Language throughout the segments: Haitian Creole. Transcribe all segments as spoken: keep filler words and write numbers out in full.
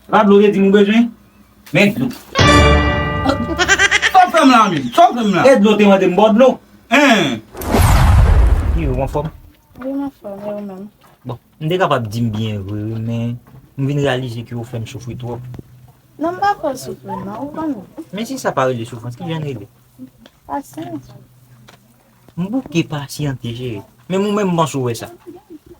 Pa dlo te di m ou bezwen? Men dlo. Sa w fè m la menm? Sa w fè m la? E dlo te mande m ba w dlo. Hein? Ki ou anfòm? Wi, m anfòm, e ou menm? Bon, m te kapab di m byen vre, wi, men m vin reyalize ke ou fè m soufri twòp. Non, m pa fè w soufri, non, ou konn. Men si sa pa rele soufrans, ki jan l rele? Pasyans. M bouke pasyante, cheri. Men ou menm, m panse ou wè sa.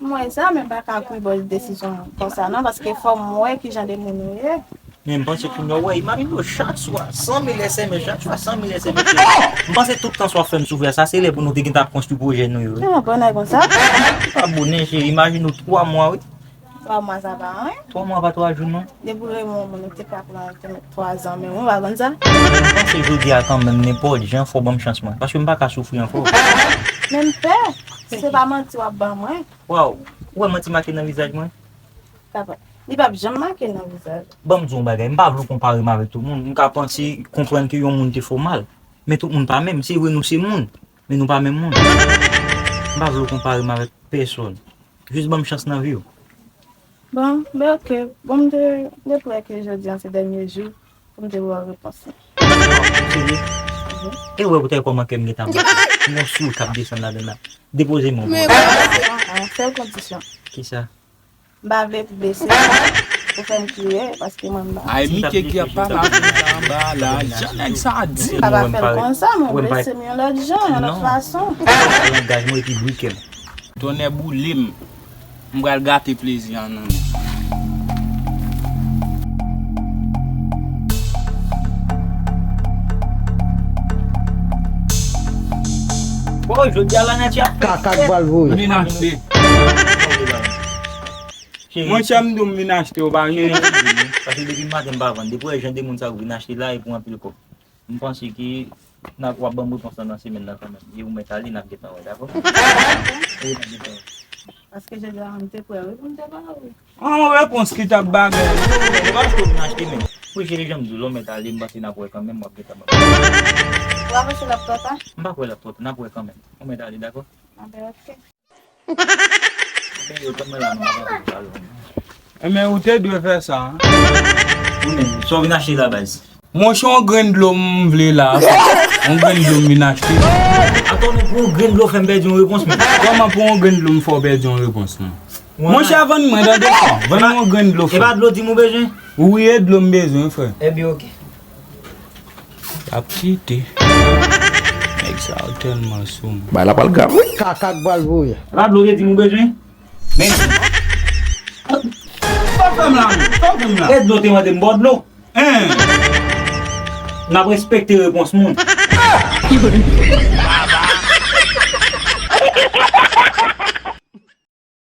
M wè sa, men m pa ka kwi bò desizyon konsa, non, paske fò m wè ki jan de moun ou ye. Men m panse kounye a, w wè, imajine w chak swa, san mil S M S, chak swa, san mil S M S. M panse tout tan sa w ap fè m soufri a, sa se lè pou nou te gentan ap konstwi pwojè nou yo, wi. Yon bon nèg konsa. Pa bonnen, cheri, imajine w twa mwa, wi. Twa mwa sa pa anyen. Twa mwa pa twa jou, non. Depi w renmen yon moun, ou te ka pran te met twa zan, men ou pa konn sa. M panse jodi a kanmenm, nenpòt jan, fò w ban m chans mwen. Paske m pa ka soufri ankò. Men m pè, si se pa manti w ap ban mwen. Waw, ou wè manti make nan vizaj mwen? Papa, li p ap janm make nan vizaj. Ban m di w yon bagay, m pa vle w konpare m avèk tout moun. M ka panse, konprann ke yon moun te fè w mal. Men tout moun pa menm. Se vre nou se moun, men nou pa menm moun. M pa vle w konpare m avèk pèsòn. Jis ban m chans nan vi w. Bon, ben oke. Bon, m te, m te prè ke jodi a se dènye jou pou m te ba w repons lan. Serye? Mhm. E ou wè poutèt kòman kè m gentan bat. M gon soul k ap desann ladann la. Depoze men w. Ah, ah, sèl kondisyon. Kisa? M pa vle blese w, ou fè m kriye, paske mwen m pa. Ay, Mike ki ap pale avè m anba la, jan nèg sa a di. M pa fè l konsa, men w blese m yon lòt jan, yon lòt fason. Langaj mwen epi brike m. Tonnè boule m. M pral gate plezi a nan men. Bon, jodi a lanati ap fè. Kaka k pral voye. Vin achte. Monchè, m di w m vin achte, ou pa gen. Paske depi maten m pa vann. Depi w wè jan de moun sa yo vin achte la, e pou anpil kòb. M panse ke n ap, w ap ban m repons lan nan semèn nan kanmenm. E ou mèt ale, n ap gentan wè, dakò? E n ap gentan wè. Paske jodi a m te prè, wi, pou m te ba ou. An, yon repons ki t ap bagay. Ou pa achte, ou vin achte menm. Wi, cheri, jan m di w, lè w mèt ale, m panse n ap wè kanmenm, w ap gentan ban m. Ou pa panse l ap twò ta? M pa kwè l ap twò ta, n ap wè kanmenm. Ou mèt ale, dakò? A ben, oke. Ebyen, ou te dwe fè sa. Ou menm, sa w vin achte la, baz? Monchè, yon grenn dlo m vle la. Yon grenn dlo m vin achte. Atò, men pou yon grenn dlo fè m pèdi yon repons, men. Kòman pou yon grenn dlo m fè w pèdi yon repons, non? Monchè, vann mwen, tande sa. Vann mwen yon grenn dlo, frè. E pa dlo di m ou bezwen? Wi, e dlo m bezwen, frè. Ebyen, oke. Ap chite. Nèg sa yo tèlman sou m. Bay la pral grav, wi. Kaka k pral voye. Pablo te di m ou bezwen. Men. Sa w fè m la, men? Sa w fè m la? E dlo te mande m ba w dlo. Hein? N ap respekte repons moun.